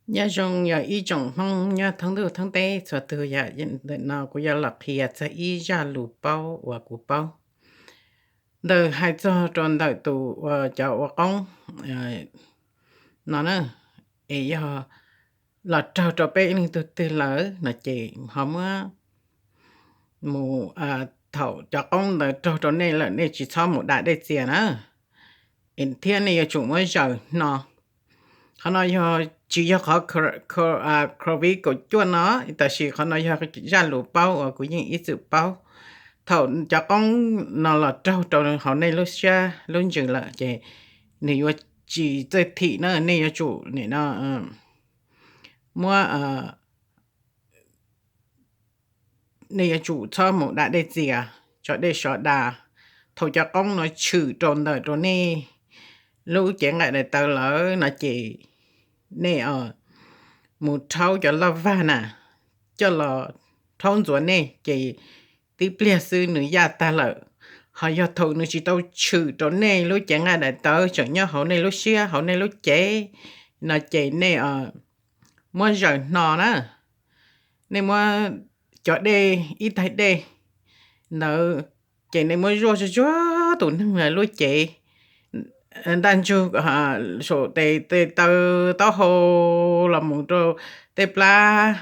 Nyob zoo yog ib tsoom Hmoob nyob thoob ntuj thoob teb txhua tus, yog ntawm no kuv yuav los qhia txog ib zaj lus paub uas kuv paub ntawm hais txog rau ntawm tus uas cov ua qoob no na, es yog los raug rau peb ib leeg tug twg lawm no ces ho muab mus, thaum cov qoob ntawd raug rau nej lawm nej tsis txhob mus da dej txias na, thiab nej yuav tsum muab zaws hno. Qhov no yog tsis yog qhov covid kaum cuaj no, tab sis qhov no yog zaj lus paub uas kuv yeej ib txwm paub. Thaum cov qoob no los raug rau hauv nej lub siab lub ntsws lawm ces nws yuav tsis txawj thim na, nej yuav tsum nim no muab nej yuav tsum txhob mus da dej txias, tso dej sov da. Thaum cov qoob no tshwm rau ntawm rau nej lub cev nqaij daim tawv lawm no ces nej mus rhaub cov laj vag na, coj los rhaub ntxuav nej ces tib pliag xwb nws yaj tag lawm. Ho yog thaum nws tsis tau tshwm rau nej lub cev nqaij daim tawv, tseem nyob hauv nej lub siab hauv nej lub cev no ces nej muab zaws hno na. Nej muab cov dej, ib taig dej ntawd ces nej muab zuaj zuaj zuaj tus neeg lub cev, ntaj ntsug, saum tes, tes taw, taub hau, los mus rau tej plab,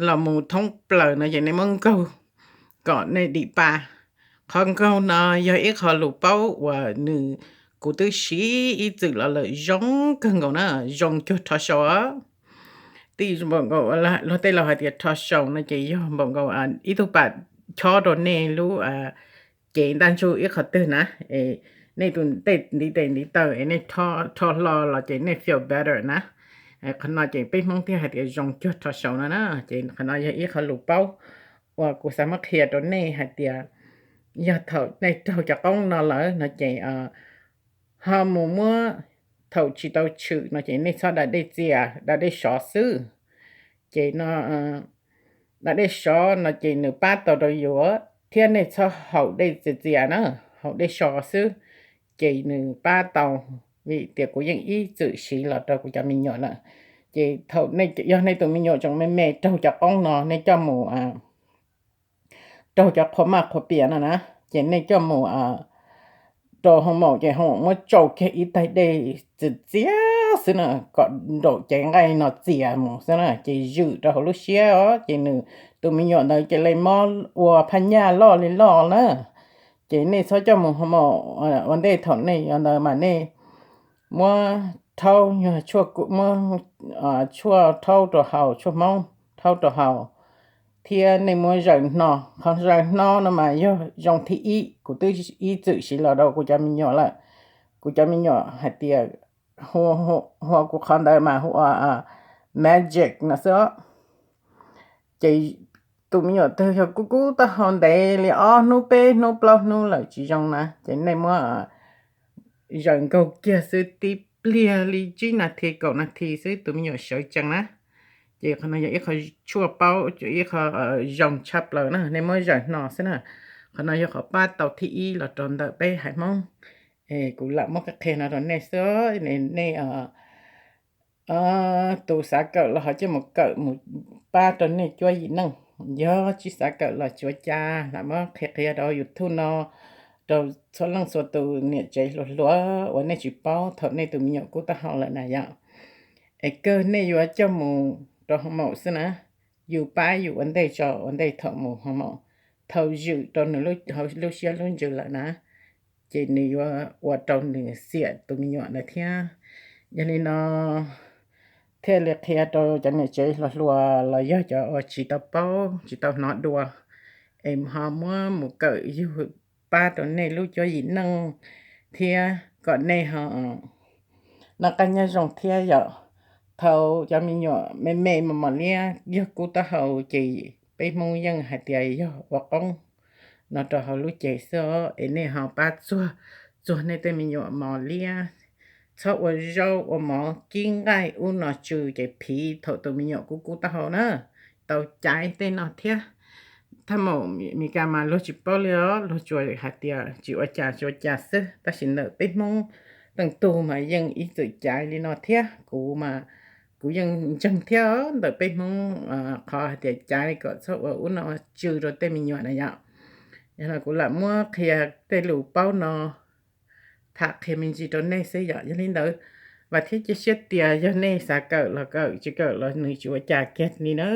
los mus thoob plaws no ces nej muab nkaug kom nej dim pa. Qhov nkaug no yog ib qho lus paub uas nws, kuv twb siv ib txwm los lawm zoo kawg nkaus na, zoo cuag rho sau. Tij npaum nkaus, luag tej laus hais tias rho sau no ces yog npaum nkaus ib tug pam chob rau nej lub cev ntaj ntsug ib qho twg na, nej tus tej ntiv tes ntiv taw es nej rho hlo los ces nej feel better na. Qhov no ces peb Hmoob thiaj hais tias zoo cuag rho sau no na. Ces qhov no yog ib qho lus paub uas kuv xav muab qhia rau nej hais tias yog thaum nej raug cov qoob no lawm no ces ho mus muab, thaum tsis tau tshwm no ces nej txhob da dej txias, da dej sov xwb. Ces no da dej sov no ces nws pab tau rau yus, thiab nej txhob haus dej txias txias na, haus dej sov xwb ces nws pab tau. Vim tias kuv yeej ib txwm siv los rau kuv cov me nyuam lawm. Ces thaum nej, yog nej tus me nyuam tseem me me raug cov qoob no nej coj mus raug cov qhua maj qhua pias no na, ces nej coj mus rau hoo maum ces hoo maum muab tsau kiag ib taig dej txias txias xwb na, kom nraum cev nqaij no txias mus xwb na, ces zwm rau hauv lub siab os, ces nws, tus me nyuam ntawd ces li mob ua phaj nyaj loj li loj na. Ces nej txhob coj mus hoo maum ua ntej, thaum nej yuav ntawd mas nej muab rhaub, muab tshuaj rhaub rau haus, tshuaj hmoob rhaub rau haus, thiab nej muab zaws hno. Qhov zaws hno no mas yog zoo thib ib, kuv twb ib txwm siv los rau kuv cov me nyuam lawm. Kuv cov me nyuam hais tias, hu ua kuv qhov ntawd mas hu ua magic no xwb. Ces tus me nyuam twg yog kub kub taub hau ntev li ob hnub peb hnub plaub hnub lawm tsis zoo na, ces nej muab zaws nkaug kiag xwb, tib pliag li tsib nas this kaum nas this xwb tus me nyuam sawv tsees na. Ces qhov no yog ib qho tshuaj paub, ib qho zoo tshaj plaws na, nej muab zaws hno xwb na. Qhov no yog qhov pab tau thib ib los rau ntawm peb haiv Hmoob. Kuv lam muab qhia no rau nej xwb, nej tus xav kawm los ho coj mus kawm mus pab rau nej cuab yim neej. Yog tsis xav kawm los tsis ua cas, lam muab qhia qhia rau YouTube no rau txhua leej txhua tus niam tsev hluas hluas uas nej tsis paub thaum nej tus me nyuam kub taub hau lawm na yom. Es kawg nej yuav coj mus rau hoo maum xwb na, yus pab yus ua ntej tso, ua ntej thaum mus hoo maum, thaum zwm rau nws lub siab lub ntsws lawm na, ces nws yuav ua rau nws xiam tus me nyuam ntawd thiab. Yog li no thiaj li qhia rau cov niam tsev hluas hluas los yog cov uas tsis tau paub tsis tau hnov dua, es ho muab mus kawm yug pab rau nej lub cuab yim neej thiab kom nej ho noj qab nyob zoo thiab yom. Thaum cov me nyuam me me mos mos liab yog kub taub hau ces peb Hmoob yeej hais tias yog ua qoob no rau hauv lub cev xwb os, es nej ho pab txuag txuag nej tej me nyuam mos liab, txhob ua zaub ua mov kib nqaij ub no tsw ces phiv thaum tus me nyuam kub kub taub hau na, tau caiv tej no thiab. Thaj maum Meskas mas luag tsis paub li os, luag tsuas hais tias tsis ua cas tsis ua cas xwb, tab sis ntawm peb Hmoob teej tug mas yeej ib txwm caiv li no thiab. Kuv mas kuv yeej ntseeg thiab ntawm peb Hmoob qhov hais tias cav li kom txhob ua ub no tsw rau tej me nyuam na yom. Yog no kuv lam muab qhia tej lus paub no tham qhia me ntsis rau nej xwb yom. Yog li ntawd, vam thiab cia siab tias yog nej xav kawm los kawm, tsis kawm los nws tsis ua cas kiag li na.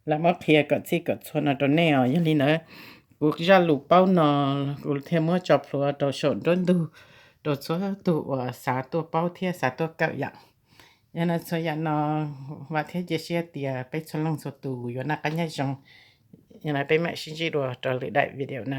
Lam muab qhia kom txhij kom txhua no rau nej os. Yog li ntawd, kuv zaj lus paub no kuv thiaj muab tso plhuav rau saum nruab ntug rau txhua tus uas xav tuaj paub thiab xav tuaj kawm yom. Yog no txhua yam no, vam thiab cia siab tias peb txhua leej txhua tus yuav noj qab nyob zoo. Yog no peb mam sib ntsib dua rau lwm daim video na.